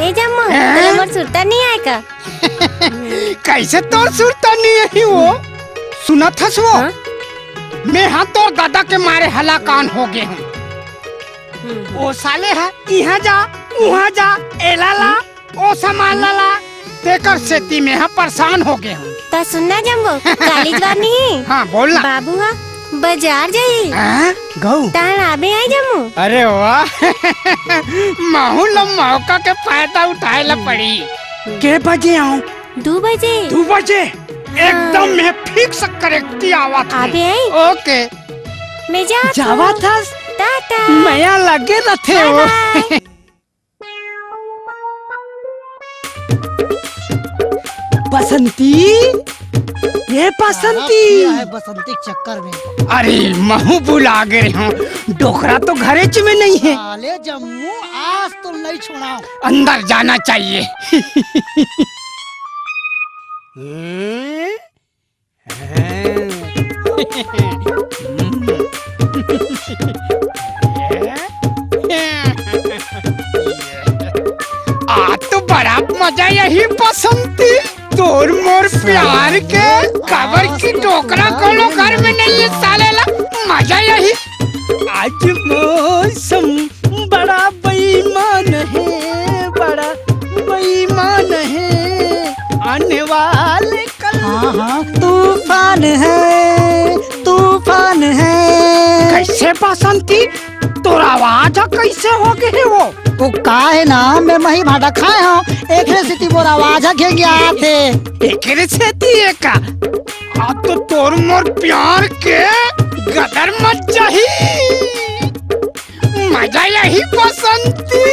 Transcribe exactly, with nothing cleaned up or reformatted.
ए जम्मू, हैं? तोला मोर सुरता नहीं आय का? कैसे तोर सुरता नहीं आही वो? सुनत हस वो? हाँ? मैं हा तोर दादा के मारे हलाकान हो गे हूँ। हम्म। ओ साले हा इहाँ जा, उहाँ जा, एला ला, ओ सामान ला ला, तेकर सेती मैं हा परेशान हो गे हूँ। त सुनना जम्मू, कालीज वार नहीं? हाँ, बोल ना। बाबू हा बाजार जाही। हाँ? गऊ। तहन आबे आई जम्मू। अरे वाह। महू ल मौका के फायदा उठाए ला पड़ी। के बजे आऊं? दू बजे। दू बजे? एकदम मैं fix correct आवत हूँ। आबे आई। OK। मैं जात जावत हूँ। हस? टाटा। मया लगे रथे हो। Bye bye। बसंती, ये बसंती। साला पिया है बसंती के चक्कर में। अरे, महू भुला गे हूँ, डोकरा तो घरेच में नहीं है। साले जम्मू, आज तो नहीं छोड़ा। अंदर जाना चाहिए। हम्म? आज तो बड़ा मजा आही बसंती, तोर मोर प्यार के। काबर कि डोकरा कोनो घर में नहीं है साले ला, मजा आही। आज मौसम बड़ा बेईमान है, बड़ा बेईमान है, आने वाले कल। हाँ, हाँ, तूफान है, तूफान है। कैसे बसंती, तोर आवाज ह कैसे हो गे हे वो? वो का है ना, मैं मही भाटा खाए हूँ, एकरे सेती मोर आवाज ह घेंगियाथे। एकरे सेती ए का? अब तो तोर मोर प्यार के गदर मच जाही। मजा आही बसंती।